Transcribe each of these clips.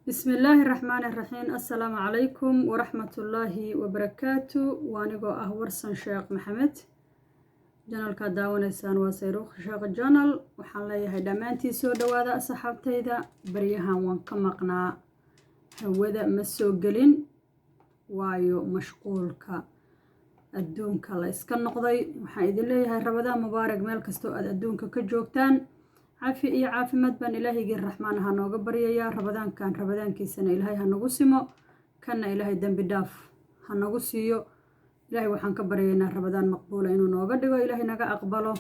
Bismillaahi raxmaani raxiim. Assalaamu calaykum waraxmatullaahi wabarakaatu. Waa anigoo ah Warsan Sheekh Maxamed. Channelkaad daawanaysaan waa Sayruukh Sheekh Channel. Waxaan leeyahay dhammaantii soo dhawaada, asxaabtayda. Baryahan waan ka maqnaa, hawada ma soo gelin, waayo mashquulka adduunka la iska noqday. Waxaan idin leeyahay Ramadaan mubaarak meel kastoo aad adduunka ka joogtaan. Cafi iyo caafimaad baan Ilaahigii Raxmaan ahaa nooga baryayaa. Ramadaankan ramadaankiisana Ilaahay ha nagu simo, kanna Ilaahay dembi dhaaf ha nagu siiyo. Ilaahay waxaan ka baryaynaa Ramadaan maqbuula inuu nooga dhigo, Ilaahay naga aqbalo.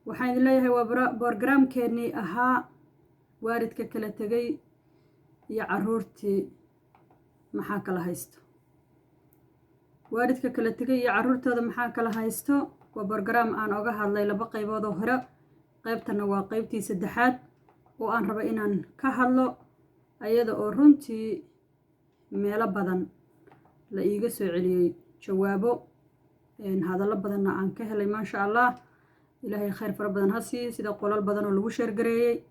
Waxaan idin leeyahay waa programkeenii ahaa waalidka kala tegay iyo caruurtii maxaa kala haysto. Waalidka kala tegay iyo caruurtooda maxaa kala haysto waa program aan oga hadlay laba qaybood oo hore. Qaybtana waa qaybtii saddexaad oo aan rabo inaan ka hadlo, ayada oo runtii meelo badan la iiga soo celiyey jawaabo, hadallo badanna aan ka helay. Maasha Allah, Ilaahay khayr fara badan ha siiyo. Sida qolal badan oo lagu share gareeyey,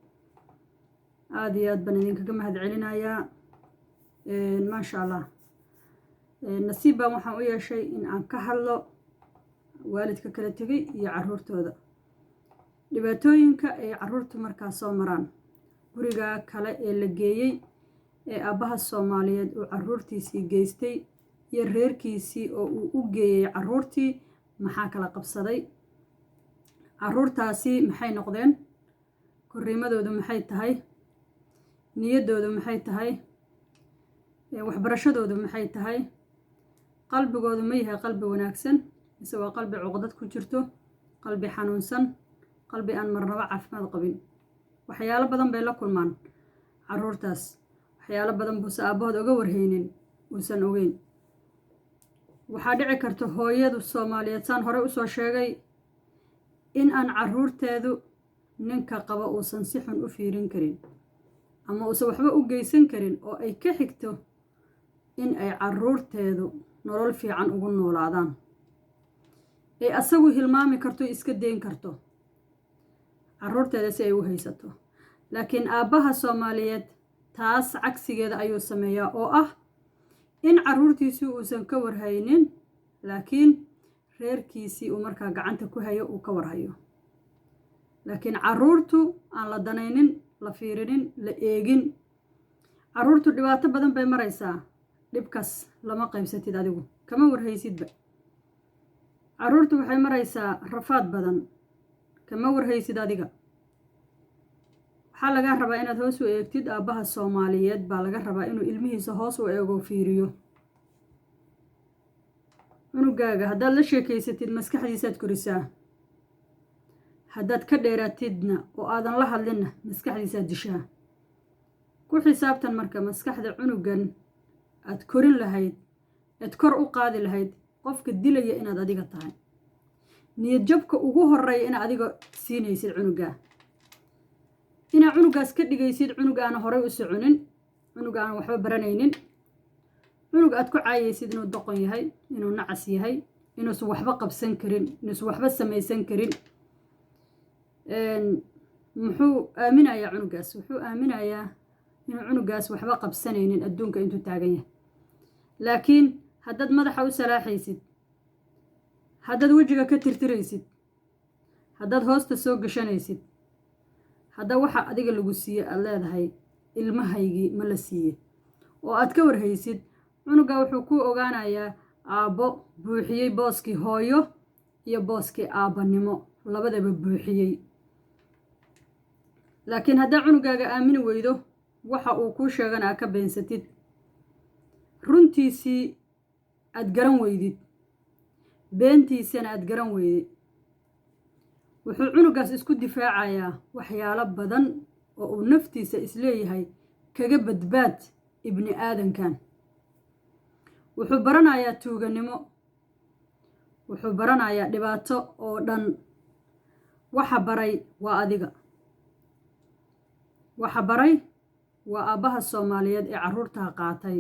aada iyo aad baan idinkaga mahad celinayaa. Maasha Allah, nasiib baan waxaan u yeeshay in aan ka hadlo waalidka kala tegay iyo caruurtooda, dhibaatooyinka ay caruurtu markaas soo maraan, guriga kale ee la geeyey ee aabbaha Soomaaliyeed uu caruurtiisii geystay iyo reerkiisii oo uu u geeyey caruurtii, maxaa kala qabsaday? Caruurtaasi maxay noqdeen? Korriimadoodu maxay tahay? Niyaddoodu maxay tahay? Waxbarashadoodu maxay tahay? Qalbigoodu ma yahay qalbi wanaagsan mise waa qalbi cuqdad ku jirto, qalbi xanuunsan, qalbi aan marnabo caafimaad qabin? Waxyaalo badan bay la kulmaan caruurtaas. Waxyaalo badan buuse aabbahood oga warhaynin, uusan ogeyn. Waxaa dhici karta hooyadu Soomaaliyeed, saan horey usoo sheegay, in aan caruurteedu ninka qaba uusan si xun u fiirin karin ama uusan waxba u geysan karin, oo ay ka xigto in ay caruurteedu nolol fiican ugu noolaadaan, ay asagu hilmaami karto, iska dayn karto caruurteeda si ay u haysato. Laakiin aabbaha Soomaaliyeed taas cagsigeeda ayuu sameeyaa, oo ah in caruurtiisii uusan ka warhaynin, laakiin reerkiisii uu markaa gacanta ku hayo uu ka warhayo, laakiin caruurtu aan la danaynin, la fiirinin, la eegin. Caruurtu dhibaato badan bay maraysaa. Dhibkaas lama qaybsatid, adigu kama warhaysidba. Caruurtu waxay maraysaa rafaad badan, kama warhaysid adiga. Waxaa lagaa rabaa inaad hoos u eegtid. Aabbaha Soomaaliyeed baa laga rabaa inuu ilmihiisa hoos u eego, fiiriyo. Cunugaaga haddaad la sheekaysatid, maskaxdiisaad korisaa. Haddaad ka dheeraatidna oo aadan la hadlinna, maskaxdiisaad dishaa. Ku xisaabtan marka maskaxda cunugan aad korin lahayd, aad kor u qaadi lahayd, qofka dilaya inaad adiga tahay. Niyad jabka ugu horeeya inaad adiga siinaysid cunugaa, inaad cunugaas ka dhigaysid cunug aana horey u soconin, cunug aan waxba baranaynin, cunug aad ku caayaysid inuu doqon yahay, inuu nacas yahay, inuusan waxba qabsan karin, inuusan waxba samaysan karin. Muxuu aaminayaa cunugaas? Wuxuu aaminayaa inuu cunugaas waxba qabsanaynin adduunka intuu taagan yahay. Laakiin haddaad madaxa u salaaxaysid, haddaad wejiga ka tirtiraysid, haddaad hoosta soo gashanaysid, hadda waxa adiga lagu siiye aada leedahay ilmahaygii ma la siiye, oo aad ka warhaysid cunuga, wuxuu ku ogaanayaa aabbo buuxiyey booskii hooyo iyo booskii aabbanimo, labadaba buuxiyey. Laakiin haddaa cunugaaga aamini weydo, waxa uu kuu sheegana aad ka beensatid, runtiisii aad garan weydid, beentiisana aad garan weydid, wuxuu cunugaas isku difaacayaa waxyaalo badan oo uu naftiisa isleeyahay kaga badbaad ibni aadankan. Wuxuu baranayaa tuuganimo, wuxuu baranayaa dhibaato oo dhan. Waxa baray waa adiga, waxa baray waa aabbaha Soomaaliyeed ee carruurtaa qaatay.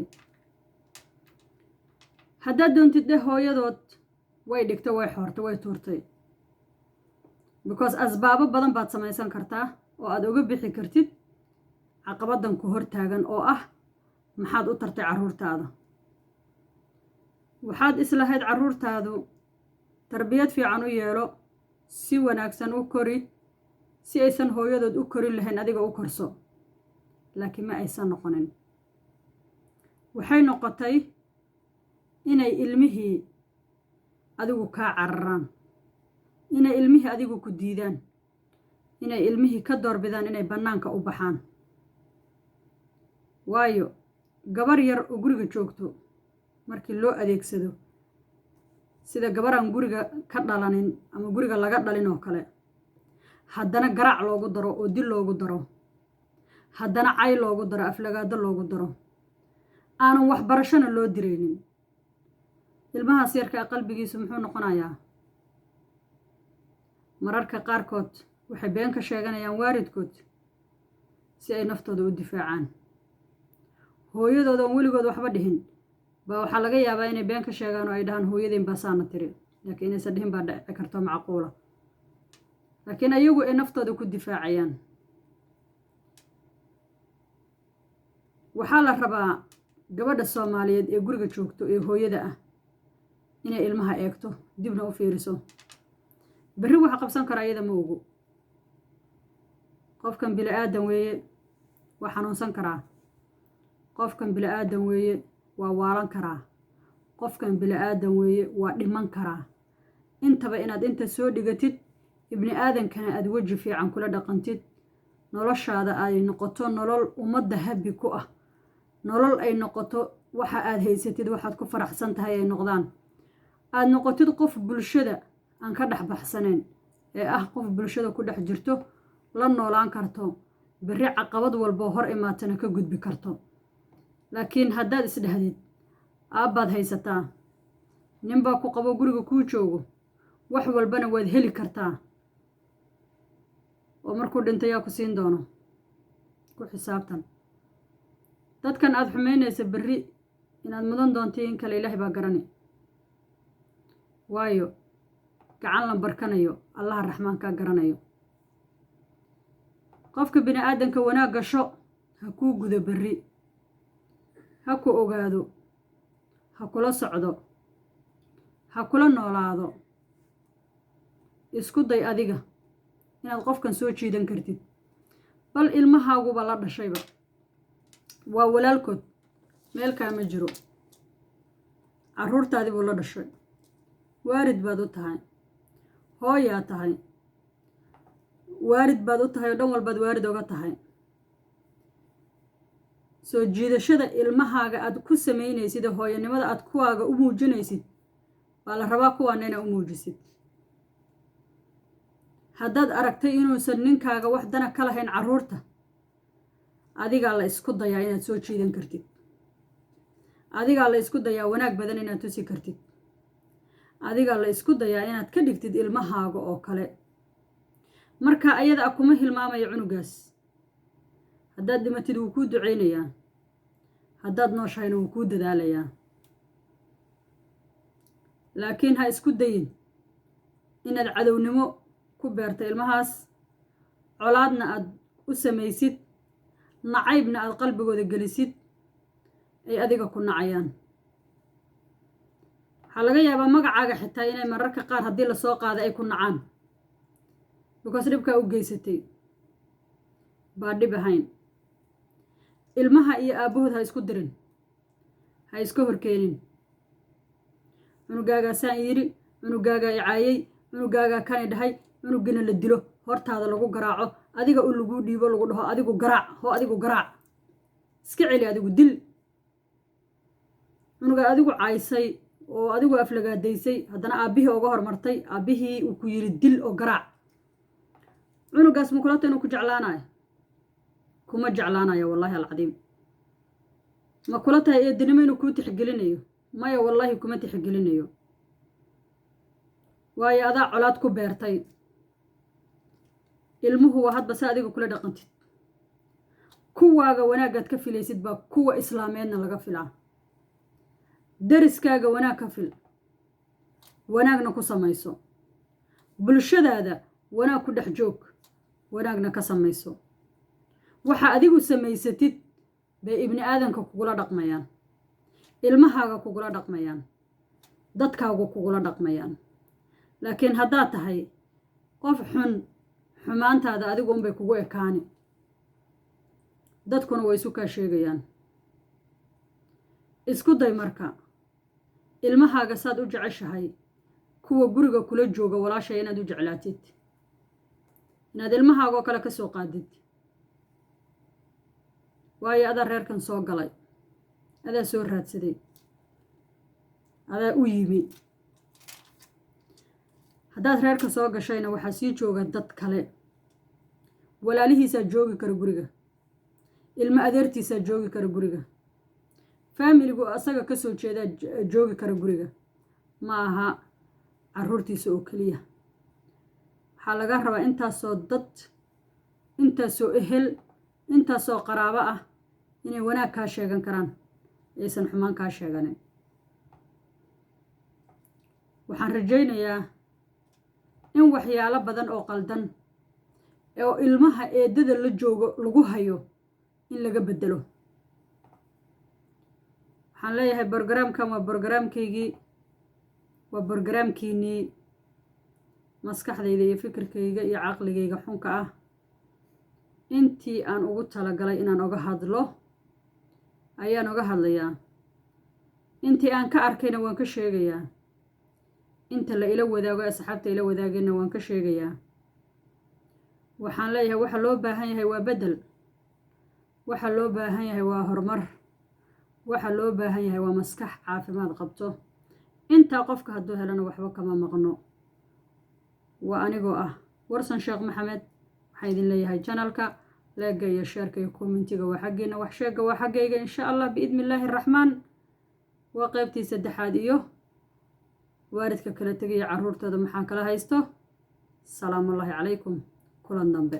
Haddaad doontid dheh hooyadood way dhigtay, way xoortay, way tuurtay, because asbaabo badan baad samaysan kartaa oo aad uga bixi kartid. Caqabaddan ku hortaagan oo ah, maxaad u tartay carruurtaada? Waxaad islahayd carruurtaadu tarbiyad fiican u yeelo, si wanaagsan u kori, si aysan hooyadood u korin lahayn adiga u korso, laakiin ma aysan noqonin. Waxay noqotay inay ilmihii adigu kaa cararaan, inay ilmihii adigu ku diidaan, inay ilmihii ka doorbidaan inay bannaanka u baxaan. Waayo, gabar yar oo guriga joogto markii loo adeegsado sida gabaraan guriga ka dhalanin ama guriga laga dhalin oo kale, haddana garaac loogu daro oo dil loogu daro, haddana cay loogu daro, aflagaado loogu daro, aanan waxbarashona loo diraynin, ilmahaas yarkaa qalbigiisu muxuu noqonayaa? Mararka qaarkood waxay been ka sheeganayaan waalidkood si ay naftooda u difaacaan. Hooyadoodan weligood waxba dhihin baa waxaa laga yaabaa inay been ka sheegaan oo ay dhahaan, "Hooyadeen baa saana tiri," laakiin inaysan dhihin baa dhici karto, macquula, laakiin ayagu ay naftooda ku difaacayaan. Waxaa la rabaa gabadha Soomaaliyeed ee guriga joogto ee hooyada ah inay ilmaha eegto, dibna u fiiriso. Berri waxa qabsan kara iyada ma ogo. Qofkan bini aadan weeye, waa xanuunsan karaa. Qofkan bini aadan weeye, waa waalan karaa. Qofkan bini aadan weeye, waa dhiman karaa. Intaba inaad inta soo dhigatid, ibni aadankana aada weji fiican kula dhaqantid, noloshaada ay noqoto nolol ummadda happy ku ah, nolol ay noqoto waxa aad haysatid waxaad ku faraxsan tahay ay noqdaan, aada noqotid qof bulshada aan ka dhex baxsanayn ee ah qof bulshada ku dhex jirto, la noolaan karto, berri caqabad walboo hor imaatana ka gudbi karto. Laakiin haddaad isdhahdid aabbaad haysataa, ninbaa ku qabo, guriga kuu joogo, wax walbana waad heli kartaa, oo markuu dhinto yaa ku siin doono? Ku xisaabtan dadkan aada xumaynaysa berri inaad mudan doonto in kale Ilaahay baa garani. Waayo, gacan la barkanayo Allaha Raxmaankaa garanayo. Qofka bini aadanka wanaag gasho, ha kuu gudo berri, ha ku ogaado, ha kula socdo, ha kula noolaado. Isku day adiga inaad qofkan soo jiidan kartid. Bal ilmahaaguba la dhashayba waa walaalkood, meel kaama jiro. Carruurtaadii buu la dhashay, waalid baad u tahay, hooyaa tahay, waalid baad u tahay oo dhan walbaad waalid oga tahay. Soo jiidashada ilmahaaga aad ku samaynaysid ee hooyanimada aad kuwaaga u muujinaysid baa la rabaa kuwaana inaa u muujisid. Haddaad aragtay inuusan ninkaaga wax dana ka lahayn carruurta, adigaa la isku dayaa inaad soo jiidan kartid, adigaa la isku dayaa wanaag badan inaad tusi kartid, adigaa la isku dayaa inaad ka dhigtid ilmahaaga oo kale. Marka ayada a kuma hilmaamaya cunugaas. Haddaad dhimatid, wuu kuu ducaynayaa. Haddaad nooshahayna, wuu kuu dadaalayaa. Laakiin ha isku dayin inaad cadownimo ku beerto ilmahaas, colaadna aad u samaysid, nacaybna aad qalbigooda gelisid ay adiga ku nacayaan. Waxaa laga yaabaa magacaaga xitaa inay mararka qaar haddii lasoo qaada ay ku nacaan, because dhibkaa u geysatay baa dhib ahayn. Ilmaha iyo aabbahood ha isku dirin, ha iska horkeenin. "Cunugaagaa saan yidhi, cunugaagaa i caayay, cunugaagaa kani dhahay." Cunugina la dilo, hortaada lagu garaaco, adiga u laguu dhiibo, lagu dhaho, "Adigu garaac, hoo, adigu garaac, iska celi, adigu dil." Cunugaa adigu caysay oo adigu aflagaadaysay, haddana aabbihii oga hormartay, aabbihii uu ku yidhi, "Dil oo garaac." Cunugaas makulata inuu ku jeclaanayo? Kuma jeclaanayo, wallaahi alcadiim. Ma kula tahay eedinimo inuu kuu tixgelinayo? Maya, wallaahi kuma tixgelinayo. Waayo, adaa colaad ku beertay. Ilmuhu waa hadba se adiga kula dhaqantid. Kuwaaga wanaagaad ka filaysid baa kuwa islaameedna laga filaa. Dariskaaga wanaag ka fil, wanaagna ku samayso. Bulshadaada wanaag ku dhex joog, wanaagna ka samayso. Waxa adigu samaysatid bay ibni aadanka kugula dhaqmayaan, ilmahaaga kugula dhaqmayaan, dadkaagu kugula dhaqmayaan. Laakiin haddaad tahay qof xun, xumaantaada adigu unbay kugu ekaani, dadkuna way isu kaa sheegayaan. Isku day marka ilmahaaga saad u jeceshahay kuwa guriga kula jooga, walaashay, inaad u jeclaatid, inaad ilmahaagoo kale ka soo qaadid, waayo adaa reerkan soo galay, adaa soo raadsaday, adaa u yimi. Haddaad reerka soo gashayna, waxaa sii jooga dad kale. Walaalihiisaa joogi kara guriga, ilmo adeertiisaa joogi kara guriga, faamiligu asaga ka soo jeedaa joogi kara guriga. Ma aha caruurtiisa oo keliya. Waxaa laga rabaa intaasoo dad, intaasoo ehel, intaasoo qaraabo ah inay wanaag kaa sheegan karaan, aysan xumaan kaa sheeganin. Waxaan rajaynayaa in waxyaalo badan oo qaldan oo ilmaha eedada la joogo lagu hayo in laga beddelo. Waxaan leeyahay, borogaraamkan waa borogaraamkaygii, waa borogaraamkiinnii. Maskaxdayda iyo fikirkayga iyo caqligayga xunka ah intii aan ugu talagalay inaan oga hadlo ayaan oga hadlayaa. Intii aan ka arkayna waan ka sheegayaa, inta la ila wadaago, asxaabta ila wadaageenna waan ka sheegayaa. Waxaan leeyahay, waxa loo baahan yahay waa beddel, waxa loo baahan yahay waa horumar, waxa loo baahan yahay waa maskax caafimaad qabto. Intaa qofka hadduu helana, waxba kama maqno. Waa anigoo ah Warsan Sheekh Maxamed. Waxaan idin leeyahay, channelka like-ga iyo share-ka iyo commentiga waa xaggeena, wax sheegga waa xaggayga, insha Allah, biidni illaahi araxmaan. Waa qeybtii saddexaad iyo waalidka kala tegaya carruurtooda maxaa kala haysto. Salaamullaahi calaykum, kulan dambe.